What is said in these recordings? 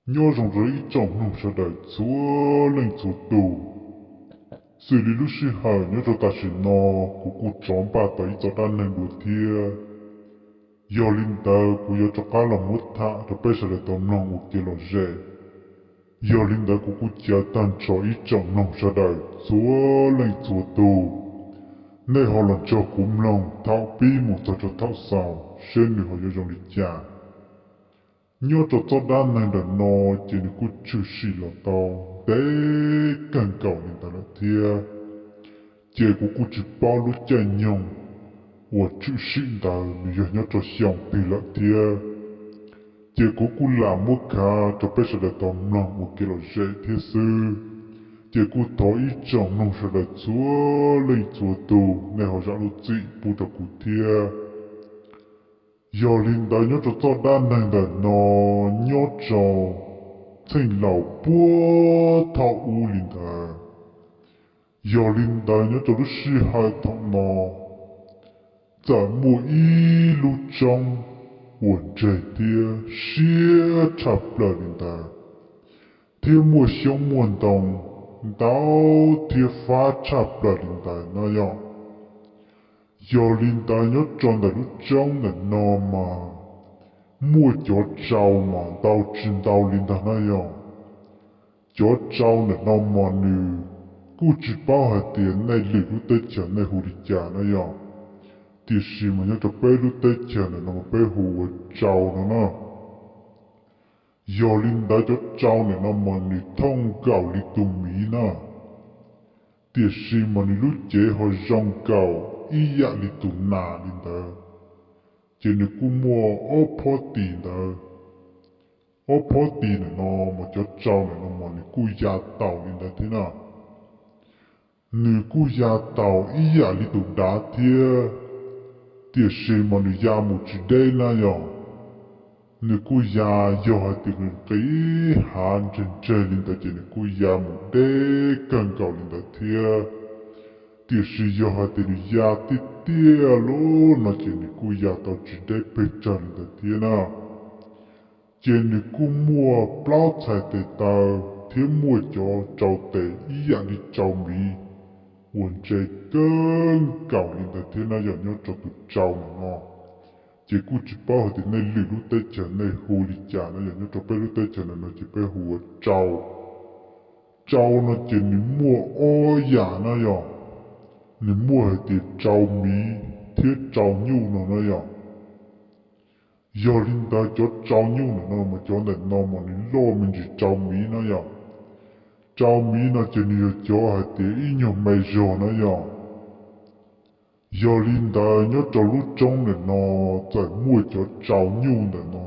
Nyob zoo rau ib tsoom mloog sawv daws txhua leej txhua tus. Xws li lub sij hawm nyob rau tam sim no, kuv kuj rov npaj tau ib txoj dab neeg dua thiab. Yog li ntawd kuv yuav rov qab los muab tham rau peb sawv daws tau mloog ua kev lom zem. Yog li ntawd kuv kuj caw tag nrho ib tsoom mloog sawv daws txhua leej txhua tus, nej ho los nrog kuv mloog thaum pib mus txog rau thaum xaus seb nws ho yuav zoo li cas. Nyob rau txoj dab neeg ntawm no ces nws kuj tshwm sim los tau ntev kawg nkaus li ntawd lawm thiab. Ces kuv kuj tsis paub lub caij nyoog uas tshwm sim ntawd nws yog nyob rau xyoo twg lawm thiab. Ces kuv kuj lam muab khav rau peb sawv daws tau mloog ua kev lom zem thiab xwb. Ces kuj thov ib tsoom mloog sawv daws txhua leej txhua tus nej ho zam lub txim pub rau kuv thiab. Yog li ntawd nyob rau txoj dab neeg ntawm no nyob rau txheej laus puag thaum ub li ntawd. Yog li ntawd nyob rau lub sij hawm thaum no txawm muaj ib lub roob uas ntseg thiab siab tshaj plaws li ntawd, thiab muaj xyoob muaj ntoo ntau thiab fab tshaj plaws li ntawd no yog. Yog li ntawd nyob rau ntawm lub roob ntawm no mas muaj cov tsau mas ntau tsis ntau li ntawd na yog. Cov tsau ntawm no mas nws kuj tsis paub hais tias nej lwm lub teb chaws nej hu li cas na yog, tiam sis mas nyob rau peb lub teb chaws ntawm no mas peb hu ua tsau no na. Yog li ntawd cov tsau ntawm no mas nws thooj nkaus li tus miv na, tiam sis mas nws lub cev ho zoo nkaus ib yam li tus nas li ntawd. Ces nws kuj muaj ob phob tis ntawd. Ob phob tis ntawm no mas cov tsau ntawm no mas nws kuj ya taus li ntawd thiab na. Nws kuj ya taus ib yam li tus dav thiab, tiam sis mas nws ya mus tsis deb na yog. Nws kuj ya, yog hais tias nqis hav ntseg ntseg li ntawd ces nws kuj ya mus deb kawg nkaus li ntawd thiab. Tiam sis yog hais tias nws ya tiaj tiaj lub no ces nws kuj ya tau tsis deb pes tsawg li ntawd thiab na. Ces nws kuj muaj plaub txhais tes taw thiab muaj cov rau tes ib yam li tsau miv uas ntse kawg nkaus li ntawd thiab na yog nyob rau tus tsau ntawm no. Ces kuj tsis paub hais tias nej lwm lub teb chaws nej hu li cas na yog nyob rau peb lub teb chaws ntawm no ces peb hu ua tsau. Tsau no ces nws muaj ob yam na yog, nws muaj hais tias tsau miv thiab tsau nyuj no na yog. Yog li ntawd cov tsau nyuj ntawm no mas cov ntawm no mas nws loj me ntsis tsau miv na yog. Tsau miv no ces nws yog cov hais tias ib nyuag me zog na yog. Yog li ntawd nyob rau lub roob ntawm no txawm muaj cov tsau nyuj ntawm no.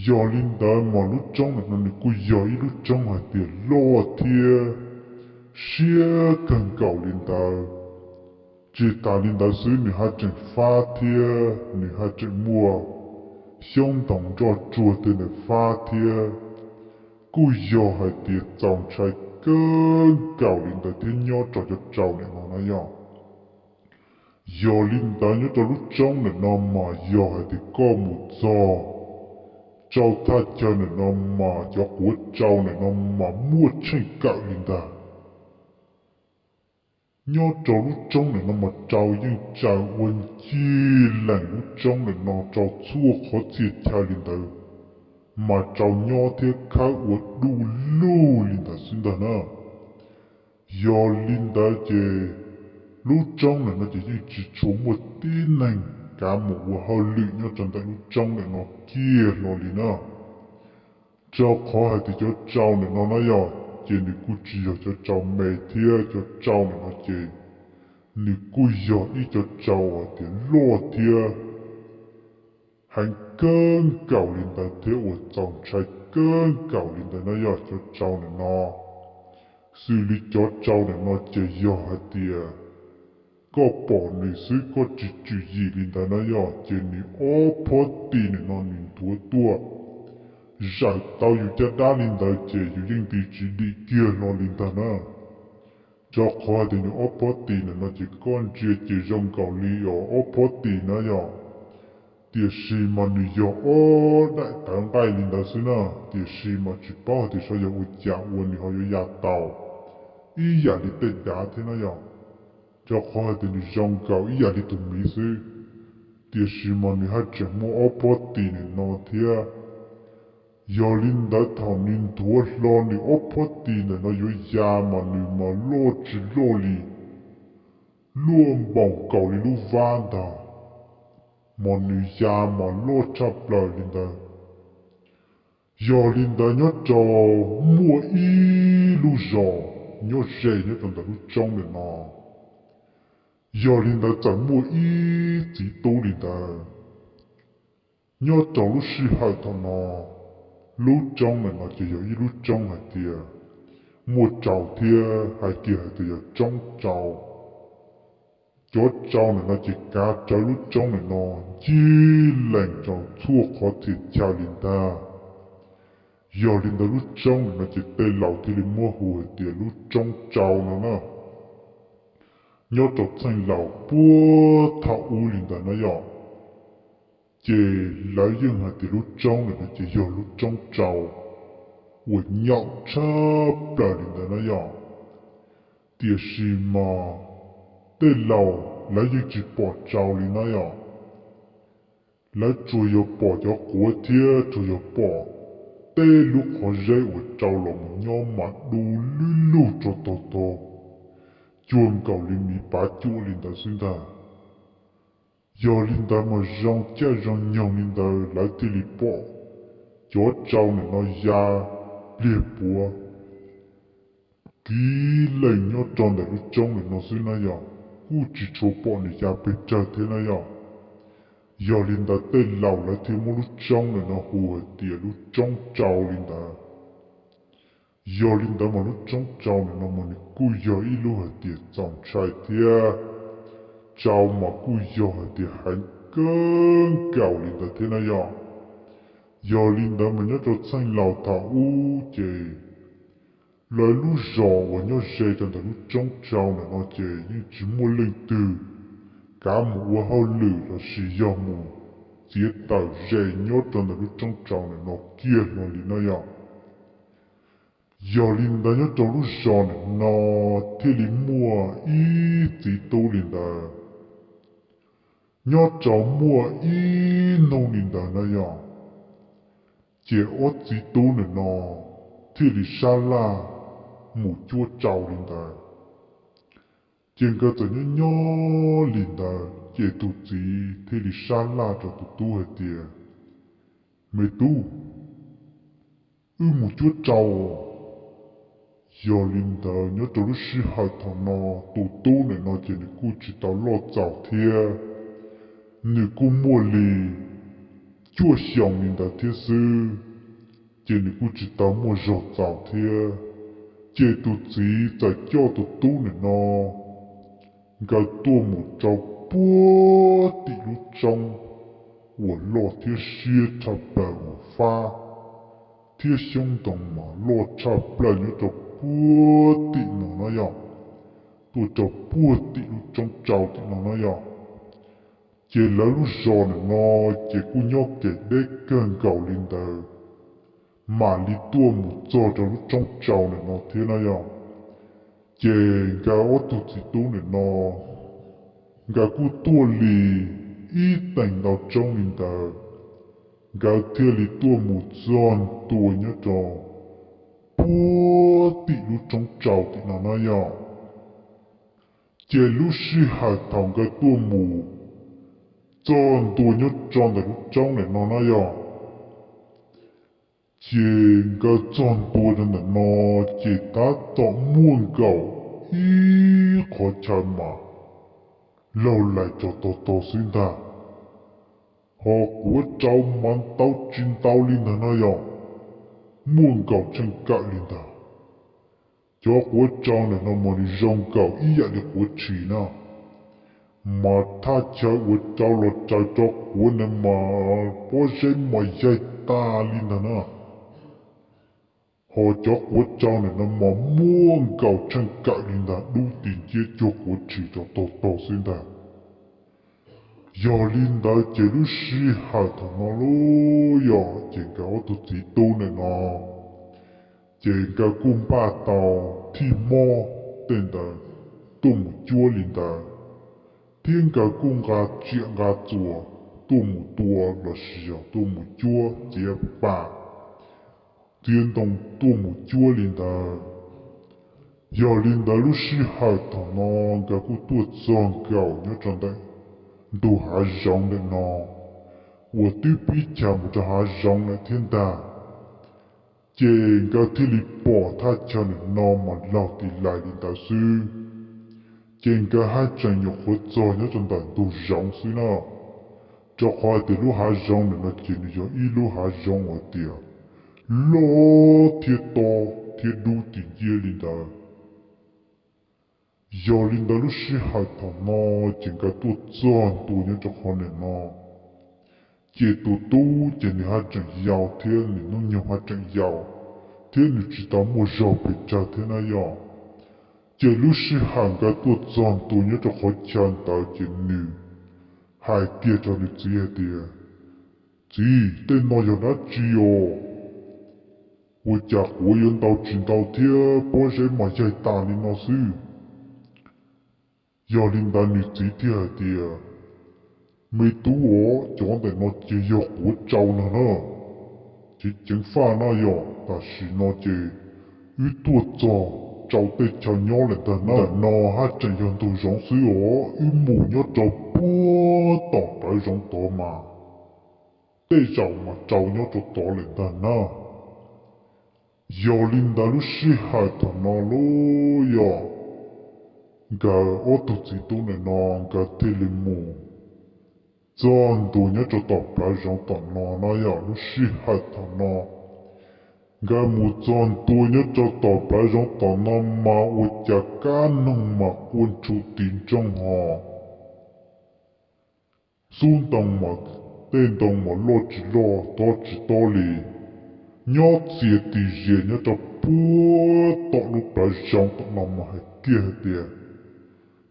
Yog li ntawd mas lub roob ntawm no nws kuj yog ib lub roob hais tias loj thiab siab kawg nkaus li ntawd. Tsis tas li ntawd xwb nws haj tseem fab thiab nws haj tseem muaj xyoob ntoos nroj tsuag tej ntawd fab thiab. Kuj yog hais tias txaus ntshai kawg nkaus li ntawd thiab nyob rau cov tsau ntawm no na yog. Yog li ntawd nyob rau lub roob ntawm no mas yog hais tias koj mus txog rau thaj chaw ntawm no mas cov quav tsau ntawm no mas muaj tsheej kawm li ntag. Nyob rau lub roob ntawm no mas tsau yeej tsaws ua ncig lees lub roob ntawm no rau txhua qhov txhia chaw li ntawd, mas tsau nyob thiab khawb ua du lug li ntawd xwb ntag na. Yog li ntawd ces lub roob ntawm no ces yeej tsis tshua muaj tib neeg kav mus ua hauj lwm nyob rau ntawm lub roob ntawm no kiag hlo li na. Rau qhov hais tias cov tsau ntawm no na yog, ces nws kuj tsis yog cov tsau me thiab cov tsau ntawm no ces nws kuj yog ib cov tsau hais tias loj thiab heev kawg nkaus li ntawd thiab uas txaus ntshai kawg nkaus li ntawd na yog cov tsau ntawm no. Xws li cov tsau ntawm no ces yog hais tias koj pom nws xwb koj tsis tswm yim li ntawd na yog ces nws ob phob tis ntawm no nws nthuav tuaj zawm tau yus caj dab li ntawd ces yus yeej nti tsis dim kiag hlo li ntawd na. Rau qhov hais tias nws ob phob tis ntawm no ces koj ntsia ces zoo nkaus li os ob phob tis na yog. Tiam sis mas nws yog ob daim tawv nqaij li ntawd xwb na, tiam sis mas tsis paub hais tias xyov yog ua cas uas nws ho yuav ya tau ib yam li tej dav thiab na yom. Rau qhov hais tias nws zoo nkaus ib yam li tus miv xwb, tiam sis mas nws haj tseem muaj ob phob tis ntawm no thiab. Yog li ntawd thaum nws nthuav hlo nws ob phob tis ntawm no yuav ya mas nws mas loj tsis loj li, luaj npaum nkaus li lub vab ntag, mas nws ya mas loj tshaj plaws li ntawd. Yog li ntawd nyob rau muaj ib lub zos nyob ze nyob rau ntawm lub roob ntawm no. Yog li ntawd txawm muaj ib txiv tub li ntawd. Nyob rau lub sij hawm thaum no, lub roob ntawm no ces yog ib lub roob hais tias muaj tsau thiab hais kiag hais tias yog roob tsau. Cov tsau ntawm no ces kav rawv lub roob ntawm no ncig lees rau txhua qhov txhia chaw li ntag. Yog li ntawd lub roob ntawm no ces tej laus thiaj li muab hu hais tias lub roob tsau no na. Nyob rau txheej laus puag thaum ub li ntawd na yom, ces lawv yeej hais tias lub roob ntawm no ces yog lub roob tsau uas nyaum tshaj plaws li ntawd na yom. Tiam sis mas tej laus lawv yeej tsis pom tsau li na yom. Lawv tsuas yog pom cov quav thiab tsuas yog pom tej lub qhov zeb uas rau los mus nyob mas du lug lug rau tog tog, cuag nkaus li miv pav cuam li ntawd xwb ntag. Yog li ntawd mas zoo caij zoo nyoog li ntawd lawv thiaj li pom cov tsau ntawm no ya pliag puav kiv leej nyob rau ntawm lub roob ntawm no xwb na yom, kuj tsis tshua pom nws ya pes tsawg thiab na yom. Yog li ntawd tej laus lawv thiaj muab lub roob ntawm no hu hais tias lub roob tsau li ntawd. Yog li ntawd mas lub roob tsau ntawm no mas nws kuj yog ib lub hais tias txaus ntshai thiab, tsau mas kuj yog hais tias heev kawg nkaus li ntawd thiab na yom. Yog li ntawd mas nyob rau txheej laus thaum ub ces lawv lub zos uas nyob ze rau ntawm lub roob tsau ntawm no ces yeej tsis muaj leej twg kav mus ua hauj lwm los sis yog mus txiav taws ze nyob rau ntawm lub roob tsau ntawm no kiag hlo li na yom. Yog li ntawd nyob rau lub zos ntawm no thiaj li muaj ib txiv tub li ntawd. Nyob rau muaj ib hnub li ntawd na yom, ces ob txiv tub ntawm no thiaj li sab laj mus cuab tsau li ntawd. Ces nkawd txawm nyob nyob li ntawd ces tus txiv thiaj li sab laj rau tus tub hais tias, me tub, wb mus cuab tsau. Yog li ntawd nyob rau lub sij hawm thaum no tus tub ntawm no ces nws kuj tsis tau loj txaus thiab, nws kuj muaj li cuaj xyoos li ntawd thiab xwb, ces nws kuj tsis tau muaj zog txaus thiab. Ces tus txiv txawm coj tus tub ntawm no nkawd tuaj mus rau puag tim lub roob uas loj thiab siab tshaj plaws uas fab thiab xyoob ntoo mas loj tshaj plaws nyob rau puag tim no na yom, tuaj rau puag tim lub roob tsau tim no na yom. Ces lawv lub zos ntawm no ces kuj nyob kem deb kawg nkaus li ntawd, mam li tuaj mus txog rau lub roob tsau ntawm no thiab na yom. Ces nkawd ob tug txiv tub ntawm no nkawd kuj tuaj li ib teev ntau tsoob li ntawd, nkawd thiaj li tuaj mus txog ntua nyob rau puag tim lub roob tsau tim no na yom. Ces lub sij hawm thaum nkawd tuaj mus txog ntua nyob rau ntawm lub roob ntawm no na yom, ces nkawd txog ntua rau ntawm no, ces tab tom muaj nkaus ib qhov chaw mas laug lais tso tog tog xwb ntag. Ho quav tsau mas ntau tsis ntau li ntag no yom, muaj nkaus tsheej kawm li ntag. Cov quav tsau ntawm no mas nws zoo nkaus ib yam li quav tshis na, mas thaj chaw uas rau los raws rau quav ntawd mas pob zeb mas yaig tas li ntag na. Ho cov quav tsau ntawm no mas muaj nkaus tsheej kawm li ntag, dub ti nciab cuag quav tshis rau tog tog xwb ntag. Yog li ntawd ces lub sij hawm thaum no lub yog ces nkawd ob tug txiv tub ntawm no ces nkawd kuj npaj tau thij mob tej ntawd tuaj mus cuab li ntawd, thiab nkawd kuj nqa tsiaj nqa txuas tuaj mus tua los sis yog tuaj mus cuab txiav pam txiav ntoo tuaj mus cuab li ntawd. Yog li ntawd lub sij hawm thaum no nkawd kuj tuaj txog nkaus nyob rau ntawm ntug hav zoov ntawm no uas twb pib chaws mus rau hav zoov lawm thiab ntag. Ces nkawd thiaj li pom thaj chaw ntawm no mas laug tis lais li ntawd xwb. Ces nkawd haj tseem nyuam qhuav txog nyob rau ntawm ntug zoov xwb na, rau qhov hais tias lub hav zoov ntawm no ces nws yog ib lub hav zoov uas tias loj thiab tob thiab dub tis nciab li ntawd. Yog li ntawd lub sij hawm thaum no ces nkawd tuaj txog ntua nyob rau qhov ntawm no, ces tus tub ces nws haj tseem yau thiab nws hnub nyoog haj tseem yau, thiab nws tsis tau muaj zog pes tsawg thiab na yog. Ces lub sij hawm nkawd tuaj txog ntua nyob rau qhov chaw ntawd ces nws hais kiag rau nws txiv hais tias, Txiv, tej no yog dab tsi os? Ua cas quav yuav ntau tsis ntau thiab pob zeb mas yaig tas li no xwb? Yog li ntawd nws txiv thiaj hais tias, Me tub os, cov ntawm no ces yog quav tsau no na. Ceev ceev faj na yog, tam sim no ces wb tuaj txog tsau tej chaw nyob lawm ntag na. Ntawm no haj tseem yog ntug zoov xwb os, wb mus nyob rau puag tom plawv zoov tod mas tej zaum mas tsau nyob rau tod lawm ntag na. Yog li ntawd lub sij hawm thaum no lub yog nkawd ob tug txiv tub ntawm no nkawd thiaj li mus txog ntua nyob rau tom plawv zoov tom no na yog. Lub sij hawm thaum no nkawd mus txog ntua nyob rau tom plawv zoov tom no mas ua cas kab noog mas quaj ntshu tis ntsoog ho xub ntoo mas tej ntoo mas loj tsis loj tob tsis tob li, nyob txias tis zias nyob rau puag tom lub plawv zoov tom no mas hais kiag hais tias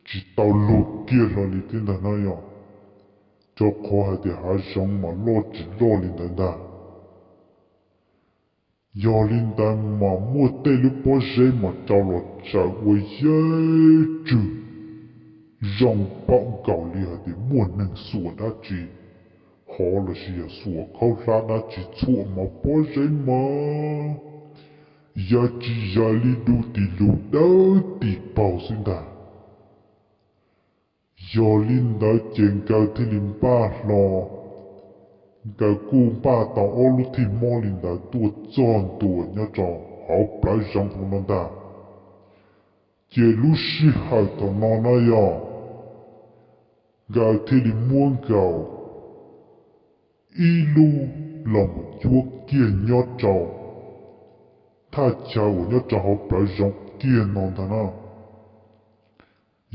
tsis tau luag kiag hlo li thiab ntag na yog, rau qhov hais tias hav zoov mas loj tsis loj li ntawd ntag. Yog li ntawd mas muaj tej lub pob zeb mas tsau los tsaws ua yeeb tswg zoo npaum nkaus li hais tias muaj neeg xuas dab tsi hov los sis yog xuas khaub hlab dab tsi txhuam mas pob zeb mas yawg tsis yawg li du tis lug dawb tis paug xwb ntag. Yog li ntawd ces nkawd thiaj li npaj hlo, nkawd kuj npaj tau ob lub thij mob li ntawd tuaj txog ntua nyob rau hauv plawv zoov hauv no ntag. Ces lub sij hawm thaum no na yog nkawd thiaj li muab nkaus ib lub los mus cuab kiag nyob rau thaj chaw uas nyob rau hauv plawv zoov kiag no ntag na.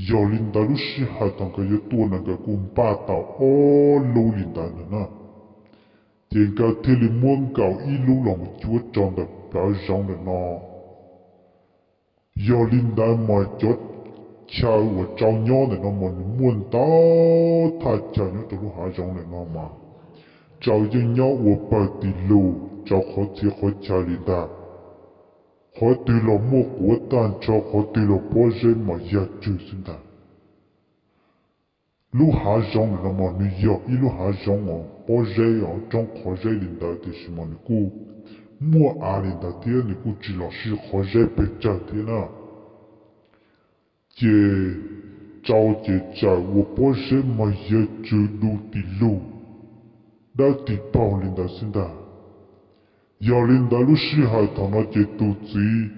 Yog li ntawd lub sij hawm thaum nkawd yuav tuaj no nkawd kuj npaj tau ob lub li ntawd ntag na. Ces nkawd thiaj li muab nkaus ib lub los mus cuab rau ntawm plawv zoov ntawm no. Yog li ntawd mas cov chaw uas tsau nyob ntawm no mas nws muaj ntau thaj chaw nyob rau lub hav zoov ntawm no mas tsau yeej nyob ua pawg tis lug tsau qhov txhia qhov chaw li ntag. Qhov twg los muaj quav tag nrho, qhov twg los pob zeb mas yag tswg xwb ntag. Lub hav zoov ntawm no mas nws yog ib lub hav zoov uas pob zeb os, roob qhov zeb li ntawd tiam sis mas nws kuj muaj av li ntawd thiab nws kuj tsis los sib qhov zeb pes tsawg thiab na. Ces tsau ces tsaws ua pob zeb mas yag tswg du tis lug dawb tis paug li ntawd xwb ntag. Yog li ntawd lub sij hawm thaum no ces tus txiv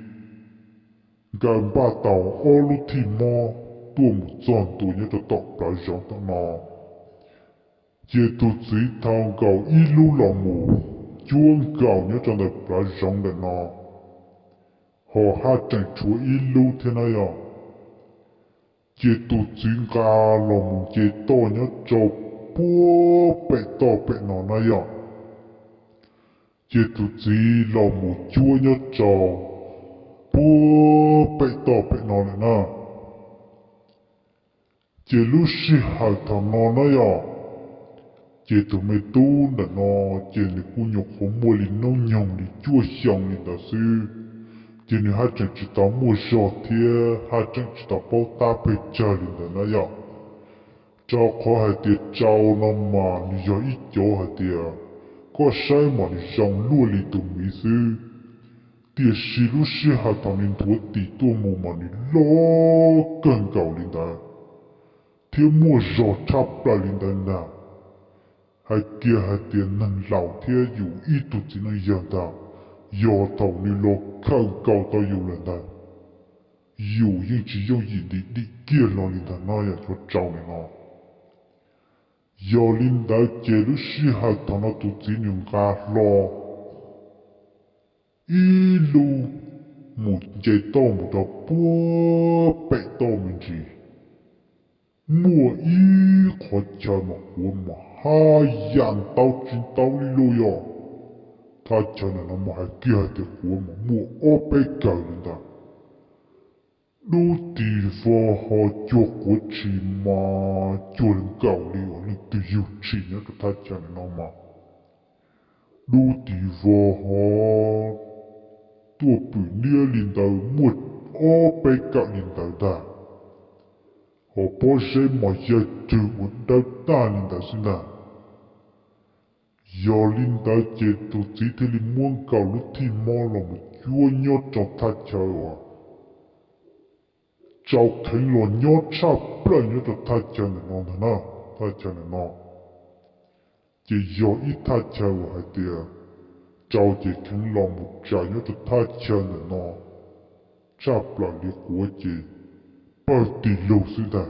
nkawd npaj tau ob lub thij mob tuaj mus txog ntua nyob rau tom plawv zoov tom no. Ces tus txiv thau nkaus ib lub los mus cuab nkaus nyob rau ntawm plawv zoov ntawm no, ho haj tseem tshuav ib lub thiab na yog. Ces tus txiv nqa los mus nce toj nyob rau puag pem toj pem no na yog. Ces tus txiv los mus cuab nyob rau puag pem toj pem no lawm na. Ces lub sij hawm thaum no na yog, Ces tus me tub ntawm no ces nws kuj nyuam qhuav muaj li hnub nyoog li cuaj xyoo li ntawd xwb, ces nws haj tseem tsis tau muaj zog thiab haj tseem tsis tau paub tab pes tsawg li ntawd na yom. Rau qhov hais tias Tsau no mas nws yog ib cov hais tias koj saib mas nws zoo luaj li tus miv xwb, tiam sis lub sij hawm thaum nws nthuav tim tuaj mus mas nws loj kawg nkaus li ntawd, thiab muaj zog tshaj plaws li ntawd ntag. Hais kiag hais tias neeg laus thiab yus ib tug txiv neej yawg ntag, yog thaum nws los khaws nkaus tau yus lawm ntag, yus yeej tsis yooj yim nti dim kiag hlo li ntag no yom, cov Tsau ntawm no. Yog li ntawd ces lub sij hawm thaum no tus txiv nws nqa hlo ib lub mus nce toj mus rau puag pem toj me ntsis, muaj ib qhov chaw mas quav mas haj yam ntau tsis ntau li lawm yom. Thaj chaw ntawm no mas hais kiag hais tias quav mas muaj ob peb kawm li ntawd. Dub tis vog ho cuag quav tshis mas cuag nkaus li uas leej twg yug tshis nyob rau thaj chaw ntawm no mas. Dub tis vog ho tuaj pwm niab li ntawd muaj ob peb kawm li ntawd ntag. Ho pob zeb mas yawg twg ua dawb tag li ntawd xwb ntag. Yog li ntawd ces tus txiv thiaj li muab nkaus lub thij mob los mus cuab nyob rau thaj chaw uas Tsau kheev los nyob tshaj plaws nyob rau thaj chaw ntawm no ntag na. Thaj chaw ntawm no ces yog ib thaj chaw uas hais tias Tsau ces kheev los mus tsa nyob rau thaj chaw ntawm no tshaj plaws li, quav ces pawg tis lug xwb ntag.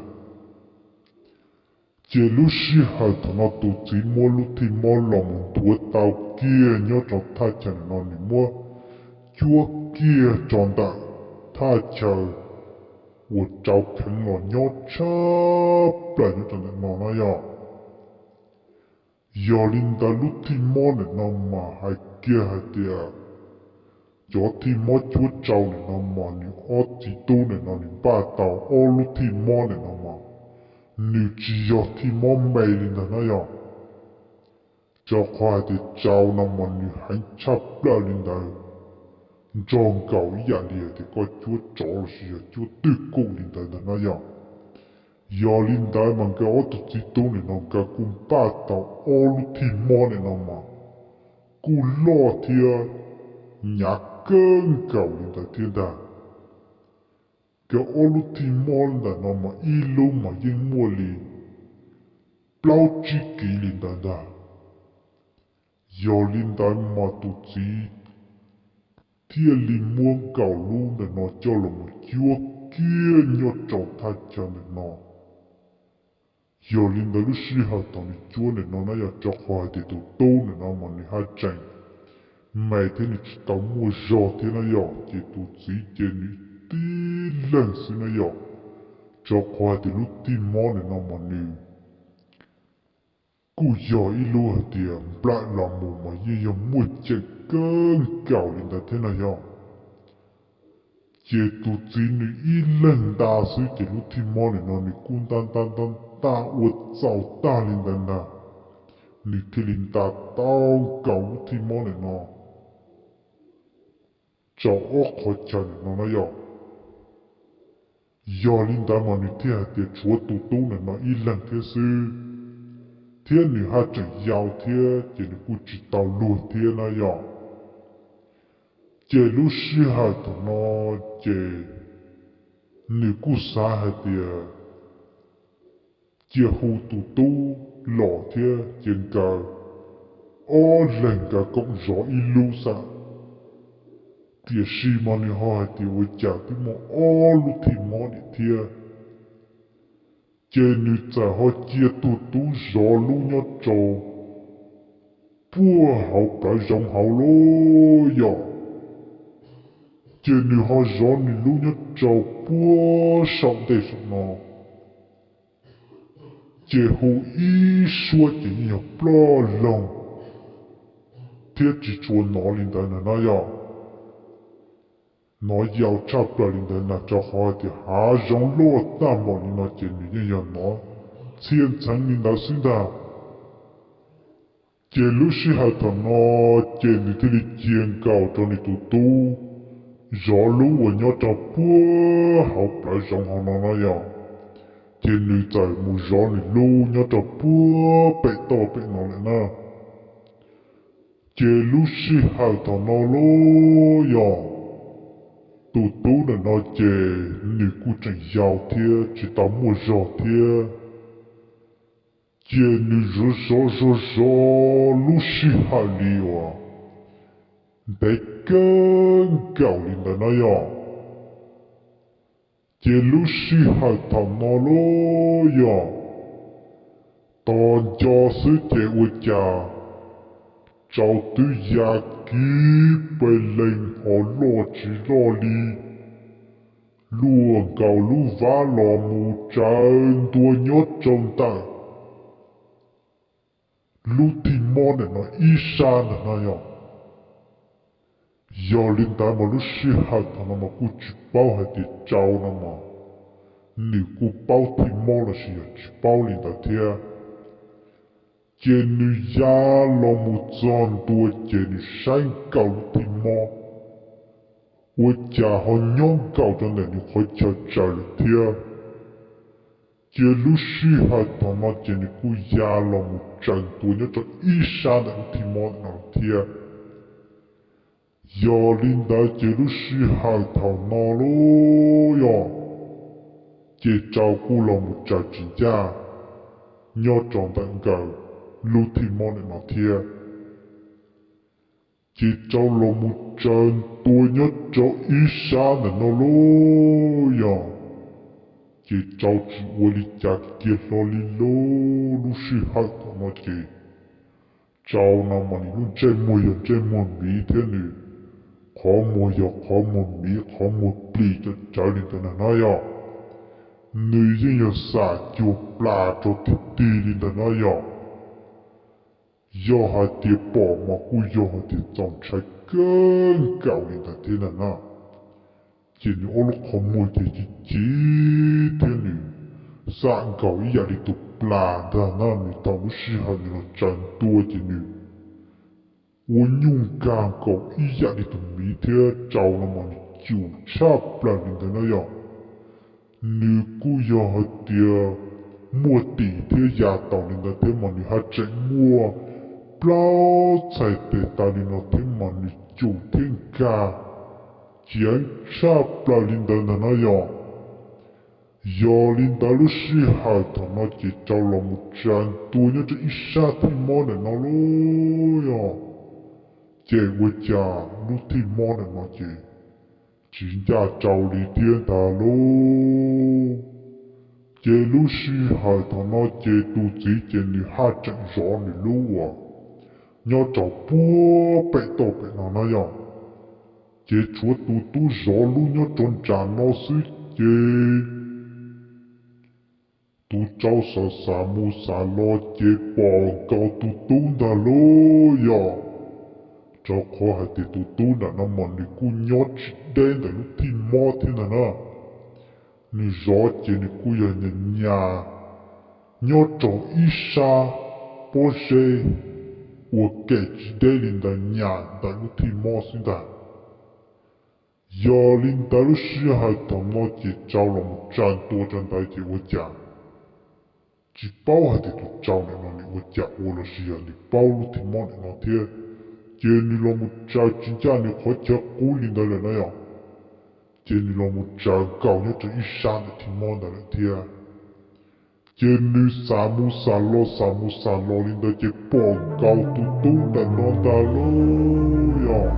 Ces lub sij hawm thaum no tus txiv muab lub thij mob los mus nthuav tau kiag nyob rau thaj chaw ntawm no, nws muab cuab kiag rau ntawm thaj chaw uas Tsau kheev los nyob tshaj plaws nyob rau ntawm no na yom. Yog li ntawd lub thij mob ntawm no mas hais kiag hais tias cov thij mob cuab Tsau ntawm no mas nws ob txiv tub ntawm no nws npaj tau ob lub thij mob ntawm no mas nws tsis yog thij mob me li ntag na yom. Rau qhov hais tias Tsau no mas nws heev tshaj plaws li ntawd, nrog nkaus ib yam li hais tias koj cuab tsov lossis yog cuab twj kum li ntawd ntag na yom. Yog li ntawd mas nkawd ob tug txiv tub ntawm no nkawd kuj npaj tau ob lub thij mob ntawm no mas kuj loj thiab hnyav kawg nkaus li ntawd thiab ntag. Nkawd ob lub thij mob ntawm no mas ib lub mas yeej muaj li plaub tsib kiv li ntawd ntag. Yog li ntawd mas tus txiv thiaj li muab nkaus lub ntawm no coj los mus cuab kiag nyob rau thaj chaw ntawm no. Yog li ntawd lub sij hawm thaum nws cuab ntawm no na yog rau qhov hais tias tus tub ntawm no mas nws haj tseem me thiab nws tsis tau muaj zog thiab na yom, ces tus txiv ces nws tib leeg xwb na yom, rau qhov hais tias lub thij mob ntawm no mas nws kuj yog ib lub hais tias nplawm los mus mas yeej yog muaj ceem kawg nkaus li ntawd thiab na yom. Ces tus txiv nws ib leeg nta xwb ces lub thij mob ntawm no nws kuj nta nta nta nta ua txaus tag li ntawd ntag, nws thiaj li nta tau nkaus lub thij mob ntawm no rau ob qhov chaw ntawm no na yom. Yog li ntawd mas nws thiaj hais tias tshuav tus tub ntawm no ib leeg thiab xwb, thiab nws haj tseem yau thiab ces nws kuj tsis tau luag thiab na yom. Ces lub sij hawm thaum no ces nws kuj xav hais tias cia hu tus tub los thiab ces nkawd ob leeg nkawd koom zov ib lub xwb. Tiam sis mas nws ho hais tias ua cas twb muaj ob lub thij mob nim thiab. Ces nws txawm ho cia tus tub zov lub nyob rau puag hauv plawv zoov hauv lub yom. Ces nws ho zov nws lub nyob rau puag saum ntej saum no, ces hu ib suab ces yeej yog ploj loog thiab tsis tshua hnov li ntawd na yom. Hnov yau tshaj plaws li ntawd ntag, rau qhov hais tias hav zoov loj tag npaum li no ces nws yeej yog hnov txhia ntxheev li ntawd xwb ntag. Ces lub sij hawm thaum no ces nws thiaj li cia nkaus rau nws tus tub zov lub uas nyob rau puag hauv plawv zoov hauv no no yog. Ces nws txawm mus zov nws lub nyob rau puag pem toj pem no lawm na. Ces lub sij hawm thaum no los yog tus tub ntawm no ces nws kuj tseem yau thiab tsis tau muaj zog thiab. Ces nws zov zov zov zov lub sij hawm li uas ntev kawg nkaus li ntawd no yog. Ces lub sij hawm thaum no los yog tos nco xwb ces ua cas tsau twb ya kiv pes leeg ho loj tsis loj li, luaj nkaus lub vab los mus tsawv ntua nyob rau ntawm lub thij mob ntawm no ib sab ntawm no yog. Yog li ntawd mas lub sij hawm thaum no mas kuj tsis paub hais tias tsau no mas nws kuj paub thij mob los sis yog tsis paub li ntawd thiab. Ces nws ya los mus txog ntua ces nws saib nkaus lub thij mob ua cas ho nyob nkaus rau ntawm nws qhov chaw tsaws lawm thiab. Ces lub sij hawm thaum no ces nws kuj ya los mus tsaws ntua nyob rau ib sab ntawm lub thij mob ntawm no thiab. Yog li ntawd ces lub sij hawm thaum no los yog ces tsau kuj los mus tsaws tsis ncaj nyob rau ntawm nkaus lub thij mob ntawm no thiab. Ces tsau los mus tsaws ntua nyob rau ib sab ntawm no los yog ces tsau tsis ua li cas kiag hlo li lauj. Lub sij hawm thaum no ces tsau no mas nws lub ntsej muag yog ntsej muag miv thiab nws qhov muag yog qhov muag miv, qhov muag plis cov cawv li ntawd na no yog. Nws yeej yog xam cuag plas rau tig tig li ntawd no yog. Yog hais tias pom mas kuj yog hais tias txaus ntshai kawg nkaus li ntawd thiab ntag na. Ces nws ob lub qhov muag ces ci ci thiab nws xam nkaus ib yam li tus plas ntag na. Nws thaum lub sij hawm nws los tsaws ntua ces nws ua nyuj nkag nkaus ib yam li tus miv thiab tsau no mas nws cum tshaj plaws li ntawd na yog. Nws kuj yog hais tias muaj tim thiab ya taus li ntawd thiab mas nws haj tseem muaj plaub txhais tes taw li no thiab mas nws cum thiab nkag ciav tshaj plaws li ntawd ntag na yog. Yog li ntawd lub sij hawm thaum no ces tsau los mus tsaws ntua nyob rau ib sab thij mob ntawm no lauj yog. Ces ua cas lub thij mob ntawm no ces tsis ncaj tsau li thiab ntag lauj. Ces lub sij hawm thaum no ces tus txiv ces nws haj tseem zov nws lub uas nyob rau puag pem toj pem no na yog. Ces tshuav tus tub zov lub nyob rau nram no xwb ces tus tsau xav xav mus xav los ces pom nkaus tus tub ntag lauj yog. Rau qhov hais tias tus tub nram no mas nws kuj nyob tsis deb ntawm lub thij mob thiab ntag na. Nws zov ces nws kuj yog nyas nyas nyob rau ib sab pob zeb ua kem tsis deb li ntawd nyas ntawm lub thij mob xwb ntag. Yog li ntawd lub sij hawm thaum no ces tsau los mus tsaws ntua rau ntawd ces ua cas tsis paub hais tias tus tsau ntawm no nws ua cas ua los sis yog nws paub lub thij mob ntawm no thiab. Ces nws los mus tsaws tsis ncaj nws qhov chaw qub li ntawd lawm na yog. Ces nws los mus tsaws nkaus nyob rau ib sab ntawm thij mob ntawd lawm thiab. Ces nws xav mus xav los xav mus xav los li ntawd ces pom nkaus tus tub ntawm no ntag lauj yog.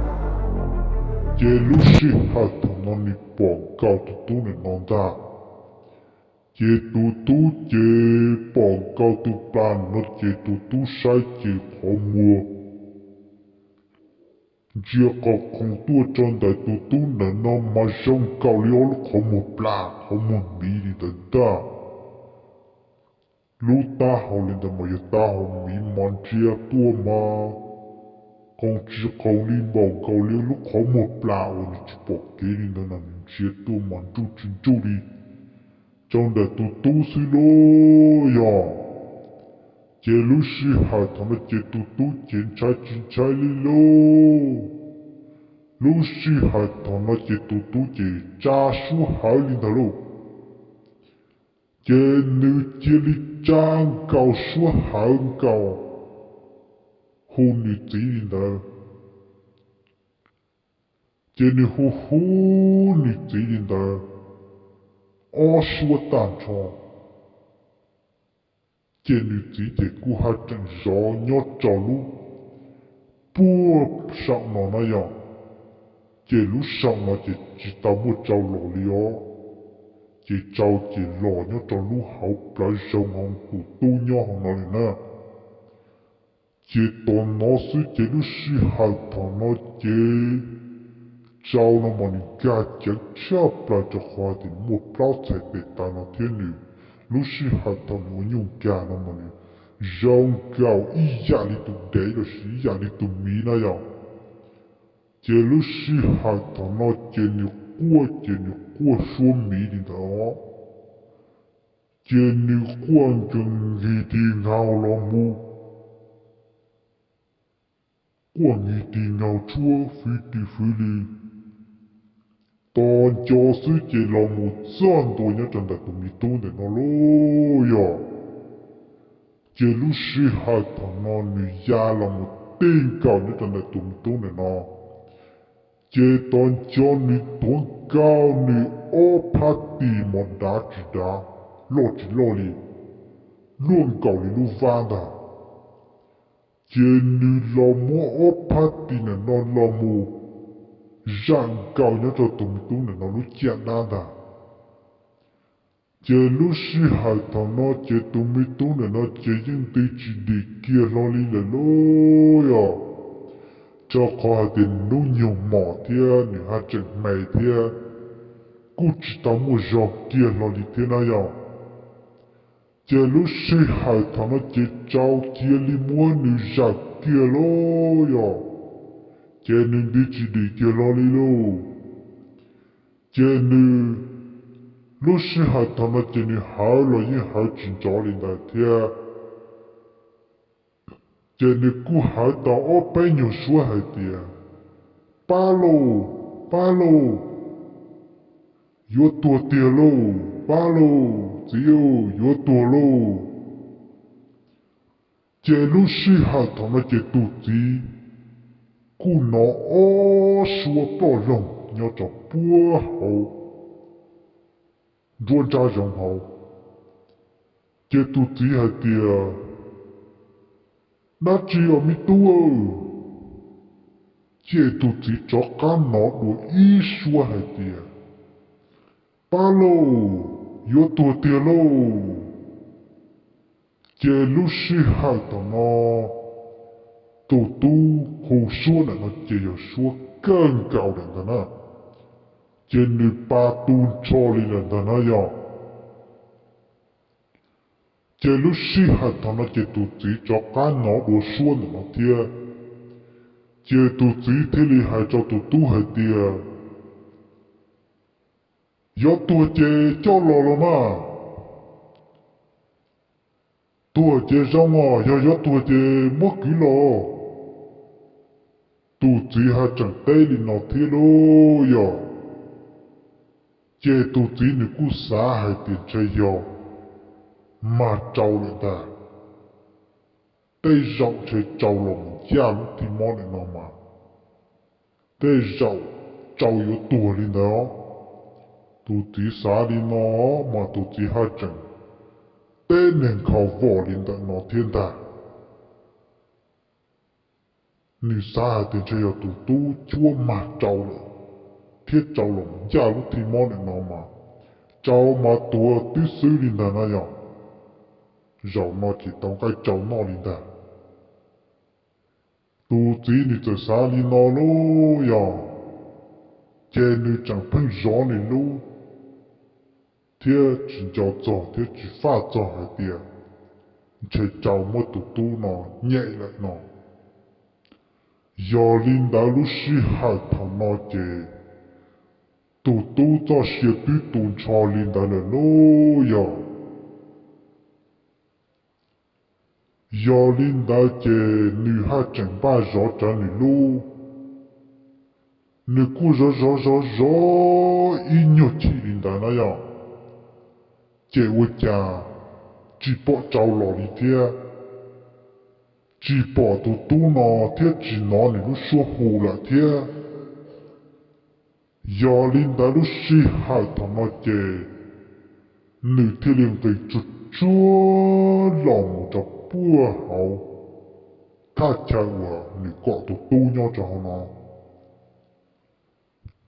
Ces lub sij hawm thaum no nws pom nkaus tus tub ntawm no ntag. Ces tus tub ces pom nkaus tus plas no ces tus tub saib ces qhov muag ntsia qos khoov tuaj rau ntawm tus tub ntawm no mas zoo nkaus li ob lub qhov muag plas qhov muag miv li ntawd ntag. Lub taub hau li ntawd mas yog taub hau miv mas ntsia tuaj mas qoos tsis qoos li npaum nkaus li lub qhov muag plas uas nws tsis pom kev li ntawd no, nws ntsia tuaj mas nruj tsis nruj li rau ntawm tus tub xwb lauj yog. Ces lub sij hawm thaum no ces tus tub ces ntshai tsis ntshai li lauj. Lub sij hawm thaum no ces tus tub ces tsa suab hawv li ntawd lauj. Ces nws cia li tsa nkaus suab hawv nkaus hu nws txiv li ntawd. Ces nws hu hu nws txiv li ntawd ob suab tag nrho. Ces nws txiv ces kuj haj tseem zov nyob rau lub puag saum no na yog. Ces lub saum no ces tsis tau muaj tsau los li os. Ces tsau ces los nyob rau lub hauv plawv zoov hauv tus tub nyob hauv no li na. Ces tom no xwb ces lub sij hawm thaum no ces tsau no mas nws nkag ceev tshaj plaws rau qhov tias muaj plaub txhais tes taw no thiab nws, lub sij hawm thaum nws ua nyuj nkag no mas nws zoo nkaus ib yam li tus dev los sis ib yam li tus miv na yog. Ces lub sij hawm thaum no ces nws quaj ces nws quaj suab miv li ntawd os. Ces nws quaj nkees nkig tig nkaus los mus, quaj nkig tig nkaus tshuab fwv ris fwv li. Tos nco xwb ces los mus txog ntua nyob rau ntawm tus me tub ntawm no lauj yog. Ces lub sij hawm thaum no nws ya los mus tig nkaus nyob rau ntawm tus me tub ntawm no. Ces tos nco nws tuav nkaus nws ob phab tis mos dav tsis dav, loj tsis loj li, luaj nkaus li lub vab ntag. Ces nws los muab ob phab tis ntawm no los mus zam nkaus nyob rau tus me tub ntawm no lub ciaj dab ntag. Ces lub sij hawm thaum no ces tus me tub ntawm no ces yeej nti tsis dim kiag hlo li lawm lauj yog. Rau qhov hais tias nws hnub nyoog mos thiab nws haj tseem me thiab, kuj tsis tau muaj zog kiag hlo li thiab na yog. Ces lub sij hawm thaum no ces tsau cia li muab nws zawm kiag lauj yog. Ces nws nti tsis dim kiag hlo li lauj. Ces nws, lub sij hawm thaum no ces nws hawv los yeej hawv tsis nrov li ntawd thiab. Ces nws kuj hawv tau ob peb nyuag suab hais tias, Pab lauj, pab lauj, yuav tuag tiag lauj, pab lauj, txiv, yuav tuag lauj. Ces lub sij hawm thaum no ces tus txiv kuj hnov ob suab ploj loog nyob rau puag hauv nruab nrab zoov hauv. Ces tus txiv hais tias, Dab tsi os me tub? Ces tus txiv rov qab hnov dua ib suab hais tias, Pab lauj, yuav tuag tiag lauj. Ces lub sij hawm thaum no tus tub hu suab ntawm no ces yog suab kawg nkaus lawm ntag na. Ces nws pa tu nrho li lawm ntag na yog. Ces lub sij hawm thaum no ces tus txiv rov qab hnov dua suab ntawm no thiab. Ces tus txiv thiaj li hais rau tus tub hais tias, Yuav tuag ces coj los los mas. Tuag ces zoo os, yog yuav tuag ces muab kwv los. Tus txiv haj tseem teb li no thiab lauj yog. Ces tus txiv nws kuj xav hais tias ntshe yog mag tsau lawm ntag. Tej zaum ntshe tsau los mus ncaj lub thij mob ntawm no mas, tej zaum tsau yuav tuag li ntawd. Tus txiv xav li no mas tus txiv haj tseem teb neeg nkhaus vos li ntawm no thiab ntag. Nws xav hais tias ntshe yog tus tub cuab mag tsau lawm, thiab tsau los mus ncaj lub thij mob ntawm no mas, tsau mas tuag twb xwb li ntag na yog. Zaum no ces tau nqaij tsau noj li ntag. Tus txiv nws txawm xav li no lauj yog, ces nws tseem pheej zov nws lub thiab tsis nco txog thiab tsis faj txog hais tias ntshe tsau muab tus tub no nyem lawm no. Yog li ntawd lub sij hawm thaum no ces tus tub txoj sia twb tu nrho li ntawd lawm lauj yog. Yog li ntawd ces nws haj tseem npaj zov rawv nws lub, nws kuj zov zov zov zov ib nyuag chim li ntawd na yog, ces ua cas tsis pom Tsau los li thiab, tsis pom tus tub no thiab tsis hnov nws lub suab hu lawm thiab. Yog li ntawd lub sij hawm thaum no ces nws thiaj li nqis tsuag tsuag los mus rau puag hauv thaj chaw uas nws kom tus tub nyob rau hauv no.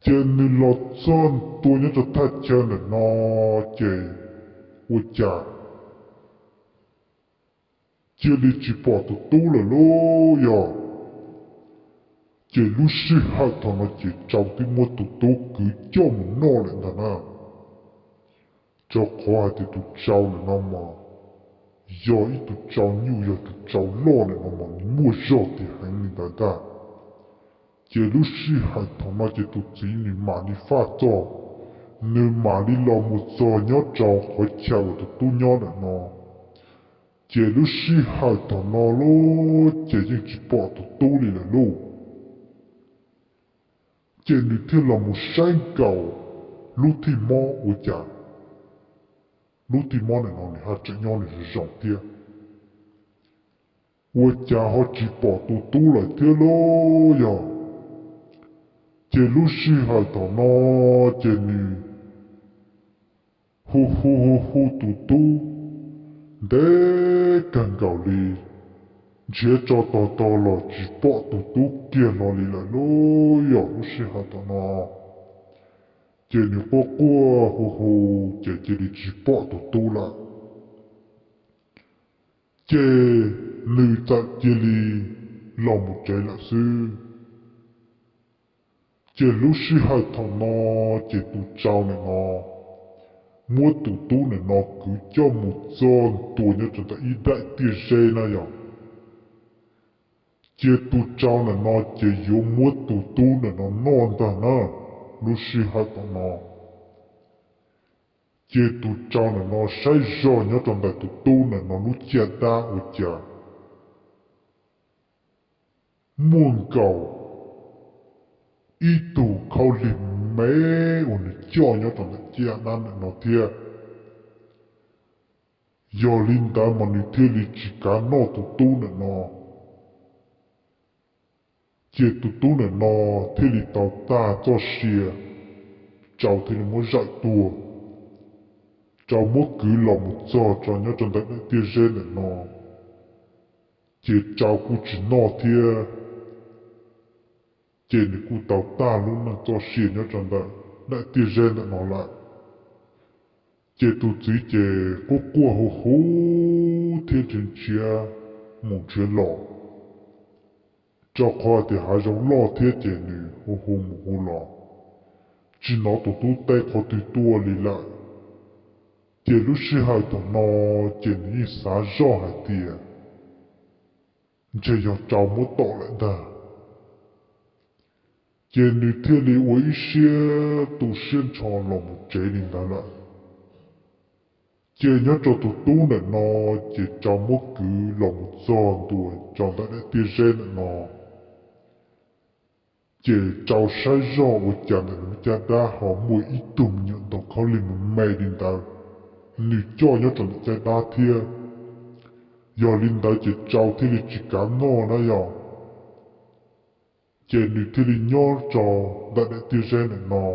Ces nws los txog ntua nyob rau thaj chaw ntawm no, ces ua cas cia li tsis pom tus tub lawm lauj yog. Ces lub sij hawm thaum no ces Tsau twb muab tus tub kwv coj mus noj lawm ntag na. Rau qhov hais tias tus Tsau ntawm no mas yog ib tug Tsau nyuj, yog tus Tsau loj ntawm no mas muaj zog tiag heev li ntawd ntag. Ces lub sij hawm thaum no ces tus txiv nws mam li faj txog, nws mam li los mus txog nyob rau qhov chaw uas tus tub nyob ntawm no. Ces lub sij hawm thaum no lauj ces yeej tsis pom tus tub li lawm lauj. Ces nws thiaj los mus saib nkaus lub thij mob ua cas, lub thij mob ntawm no nws haj tseem nyob nws zoo zoo thiab. Ua cas ho tsis pom tus tub lawm thiab lauj yog. Ces lub sij hawm thaum no ces nws hu hu hu hu tus tub ntev kawg nkaus li, nrhiav tso tog tog los tsis pom tus tub kiag hlo li lawm lauj yog. Lub sij hawm thaum no ces nws quaj quaj hu hu ces cia li tsis pom tus tub lawm. Ces nws txawm cia li los mus tsev lawm xwb. Ces lub sij hawm thaum no ces tus Tsau ntawm no muab tus tub ntawm no kwv coj mus txog ntua nyob rau ntawm ib daim tiaj zeb na yog. Ces tus Tsau ntawm no ces yuav muab tus tub ntawm no noj ntag na. Lub sij hawm thaum no ces tus Tsau ntawm no saib zog nyob rau ntawm tus tub ntawm no lub caj dab ua cas muaj nkaus ib tug khaub lig me uas nws coj nyob rau ntawm caj dab ntawm no thiab. Yog li ntawd mas nws thiaj li tsis kav noj tus tub ntawm no. Ces tus tub ntawm no thiaj li tau tag txoj sia, Tsau thiaj li muab zawm tuag. Tsau muab kwv los mus txog rau nyob rau ntawm daim tiaj zeb ntawm no, ces Tsau kuj tsis noj thiab. Ces nws kuj tau tag lub neej txoj sia nyob rau ntawm daim tiaj zeb ntawm no lawm. Ces tus txiv ces quaj quaj hu hu thiab nrhiav nrhiav mus nrhiav los, rau qhov tias hav zoov loj thiab ces nws hu hu mus hu los tsis hnov tus tub teb qhov twg tuaj li lawm. Ces lub sij hawm thaum no ces nws yeej xav zoj hais tias ntshe yog Tsau muab tom lawm ntag. Ces nws thiaj li ua ib siab tu siab nrho los mus tsev li ntawd lawm. Ces nyob rau tus tub ntawm no, ces Tsau muab kwv los mus txog ntua rau ntawm daim tiaj zeb ntawm no. Ces Tsau saib zoj ua cas ntawm nws lub caj dab ho muaj ib tug me nyuam ntoo khaub lig me me li ntawd, nws coj nyob rau ntawm caj dab thiab. Yog li ntawd ces Tsau thiaj li tsis kav noj na yog. Ces nws thiaj li nyob rau ntawm daim tiaj zeb ntawm no,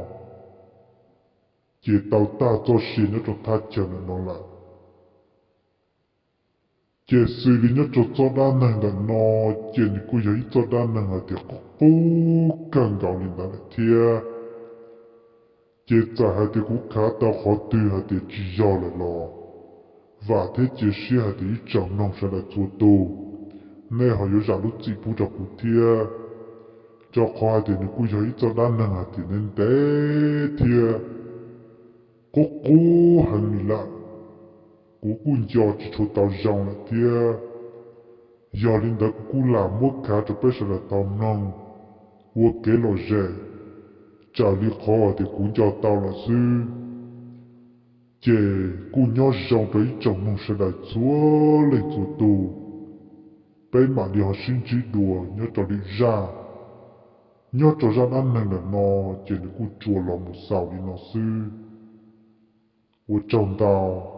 ces tau tag txoj sia nyob rau thaj chaw ntawm no lawm. Ces xws li nyob rau txoj dab neeg ntawm no, ces nws kuj yog ib txoj dab neeg hais tias qub qub kawg nkaus li ntawd lawm thiab. Ces txawm hais tias kuv khav tau qhov twg hais tias tsis yog lawm los, vam thiab cia siab hais tias ib tsoom mloog sawv daws txhua tus, nej ho yuav zam lub txim pub rau kuv thiab. Rau qhov hais tias nws kuj yog ib txoj dab neeg hais tias ntev ntev thiab qub qub heev li lawm, kuv kuj nco tsis tshua tau zoo lawm thiab. Yog li ntawd kuv kuj lam muab khav rau peb sawv daws tau mloog ua kev lom zem, raws li qhov tias kuv nco tau lawm xwb. Ces kuj nyob zoo rau ib tsoom mloog sawv daws txhua leej txhua tus. Peb mam li ho sib ntsib dua nyob rau lwm zaj. Nyob rau zaj dab neeg ntawm no ces nws kuj tsuas los mus xaus li no xwb. Ua tsaug ntau.